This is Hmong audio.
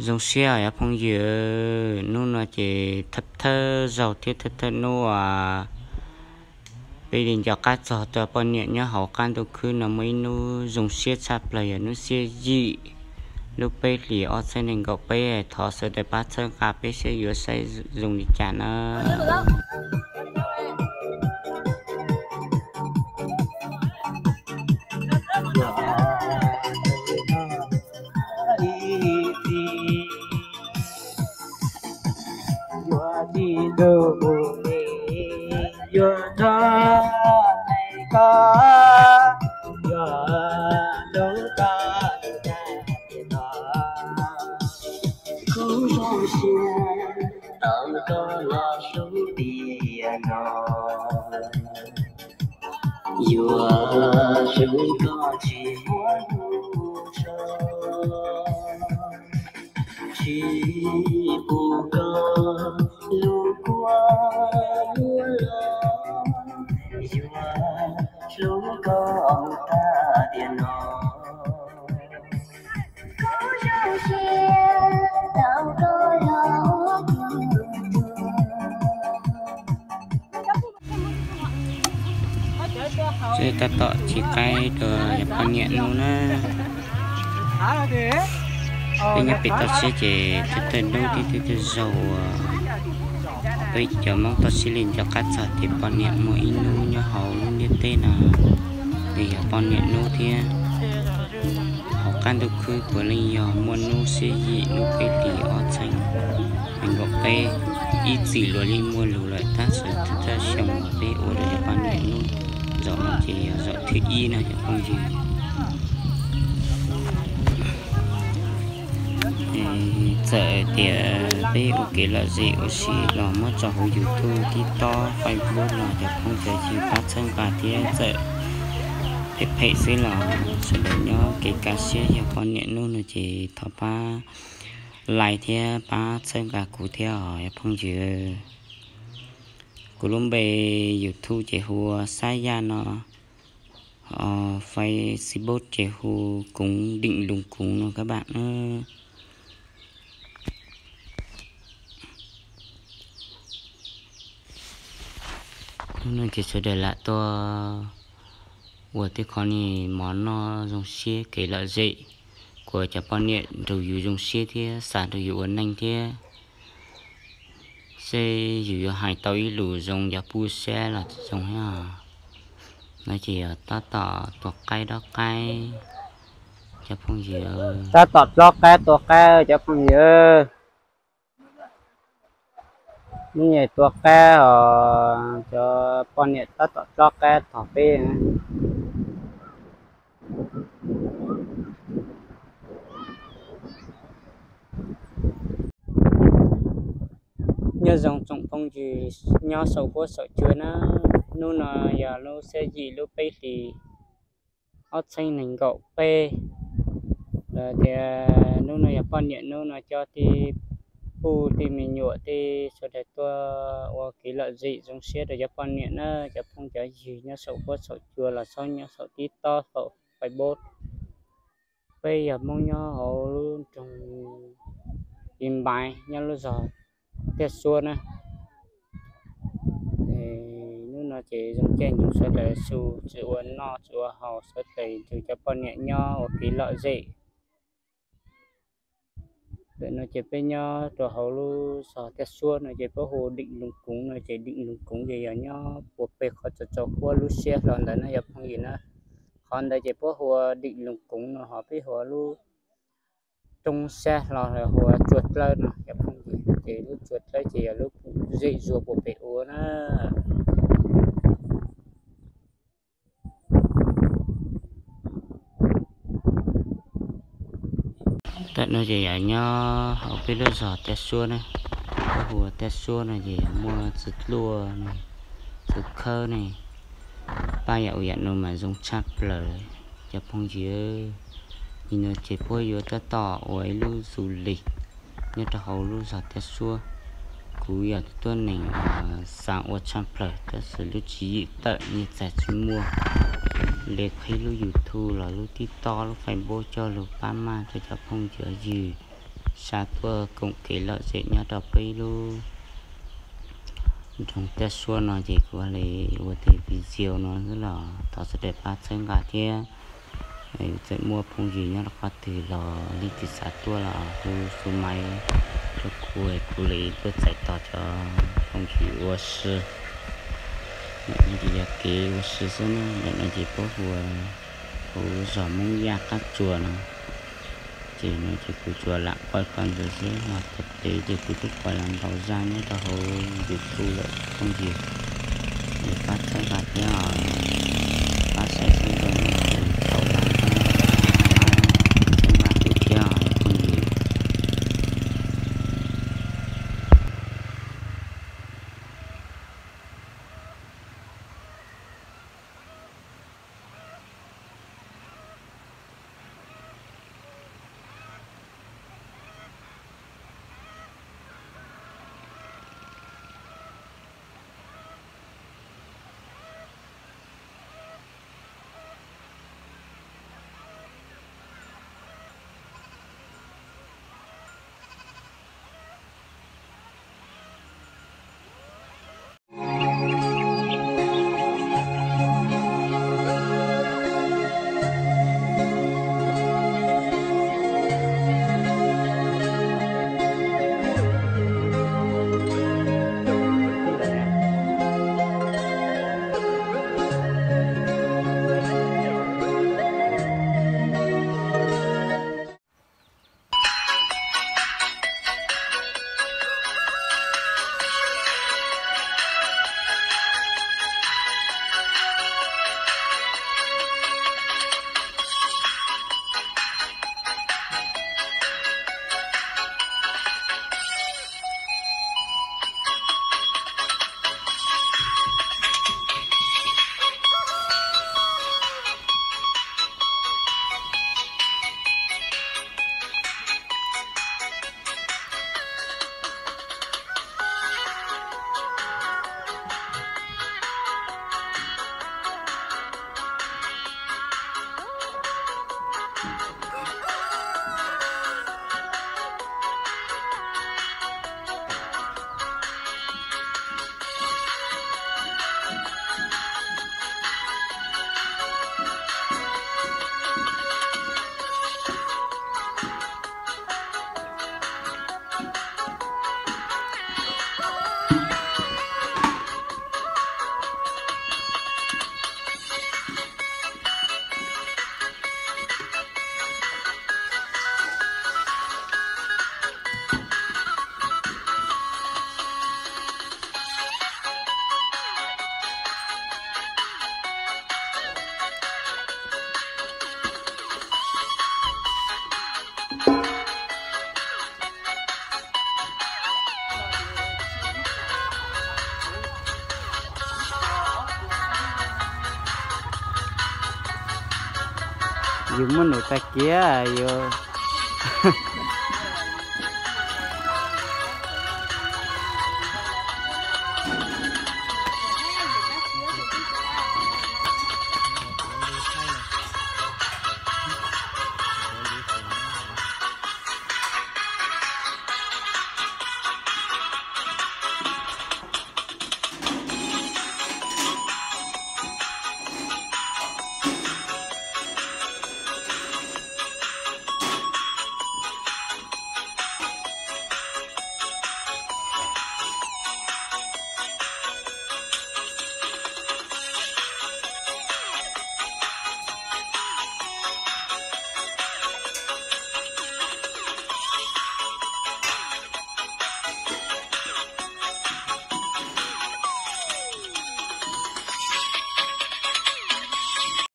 Zoo siab os cov phooj ywg, hnub no ces thawj thawj zaug thiab thawj thawj hnub uas peb li nco qab txog tus poj niam nyob hauv qab ntuj khwb no muaj ib hnub zoo siab tshaj plaws, yog hnub xiab yim lub peb hlis ob txhiab nees nkaum peb. Thov sawv daws pab txhawb nqa peb saib yuav saib zoo li cas na. Yuav tsis hlub kuv li, yuav nrog neeg koj, yuav hlub koj li cas los kuv zoo siab tau koj los hlub tiam no. Yuav hlub koj tsis muaj lub tso, tsis pub koj lub kua muab los, yuav hlub koj mus tag tiam no. Seb tab tom tsis qaib rau cov poj niam hnub na. Peb nyob pem toj siab ces thawj thawj hnub thiab thawj thawj zaug uas peb cov Hmoob toj siab li nco qab txog tias poj niam muaj ib hnub nyob hauv lub ntiaj teb no, ces yog poj niam hnub thiab. Hauv qab ntuj khwb puav leej yog muaj hnub xiab yim lub peb hlis ob txhiab nees nkaum peb, ib txwm luag li muaj lus lawm tab sis thawj xyoo uas peb ua rau cov poj niam hnub zaum no ces yog zaum thib ib no cov phooj ywg. Txawm tias peb ua kev lom zem ua si los muab tso hauv YouTube, TikTok, Facebook los cov phooj cov ywg pab txhawb nqa thiab. Txawm phem phem xwb los sawv daws nyob kev kaj siab, yog poj niam hnub no ces thov pab like thiab pab txhawb nqa kuv thiab os cov phooj ywg. Kuv lub npe YouTube ces hu ua Xab Yaj no, Facebook ces hu Cúng Định Lùng Cúng no các bạn. Hnub no ces sawv daws lam tuaj ua tej qho ni mov noj zoo siab kev lom zem, kuas cov poj niam nrog yus zoo siab thiab xav nrog yus ua neej thiab. Seb yus yuav hais tau ib lus zoo cov phooj ywg los tsis zoo thiab. No ces yog tab tom tua qaib dob qaib cov phooj ywg. Tab tom dob qaib tua qaib cov phooj ywg. Hnub no tua qaib os, cov poj niam tab tom dob qaib thov peb. Nyob zoo tsoom phooj ywg nyob saum huab saum cua na, hnub no yog lub xiab yim lub peb hlis ob txhiab nees nkaum peb. Lawv tias hnub no yog poj niam hnub no cov tij puj tij me nyuam tej sawv daws tuaj ua kev lom zem zoo siab rau cov poj niam na, cov phooj cov ywg nyob saum huab saum cua los txhob nyob saum TikTok, saum Facebook. Peb yog Hmoob nyob hauv lub nroog Ib Npaiv nyob lub zos Tiaj Xuab na. Hnub no ces zoo caij nyoog sawv daws xu tsis ua noj tsis ua haus, sawv daws nrog cov poj niam nyob ua kev lom zem. Ntawm no ces peb nyob rau hauv lub zos Tiaj Xuab no ces peb hu Định Lùng Cúng no ces Định Lùng Cúng ces yog nyob puag pem qhov tsaus tsaus huab lub siab hlo ntawd na cov phooj ywg na. Qhov ntawd ces peb hu ua Định Lùng Cúng no, ho peb hu ua lub roob siab hlo hu ua Tsua Dlawb no cov phooj ywg, ces lub Tsua Dlawb ces yog lub zej zuag puag pem ua na. Ntawm no ces yog nyob hauv peb lub zos Tiaj Xuab na, peb hu ua Tiaj Xuab no ces yog muaj txiv dluaj ne, txiv khawb ne, pab yam ub yam no mas zoo tshaj plaws cov phooj ywg. Nim no ces puab yuav tab tom ua ib lub du lịch nyob rau hauv lub zos Tiaj Xuab. Kuv yog tus tuab neeg xav ua tshaj plaws tab sis lub tswv yim tawm nyiaj txiag tsis muaj li, qhib lub YouTube los lub TikTok lub Facebook coj lug pab maj rau cov phooj cov ywg Sab tuaj koom kev lom zem nyob rau peb lub nroog Tiaj Suab no ces kuv li ua tej video no xwb los thov sawv daws pab txhawb nqa thiab. Txawm muaj phooj ywg nyob rau qhov twg los leej twg xav tuaj los hu xu maiv rau kuv, kuv li tuaj txais tos cov phooj ywg ua si. Ntawm no ces yog kev ua si xwb na, ntawm no ces puab hu ua hauv zos Moob Yaj qab tsuas no. Ces no ces kuv tsuas lam quaj koj ntawd xwb, ho tom ntej ces kuv twb quaj los ntau zaj nyob rau hauv YouTube lawm cov phooj ywg. Es pab txhawb nqa thiab os, pab saib seb zoo li cas tau lawm, pab txhawb nqa kuv thiab os cov phooj ywg. Yus muaj num tag kiag yus.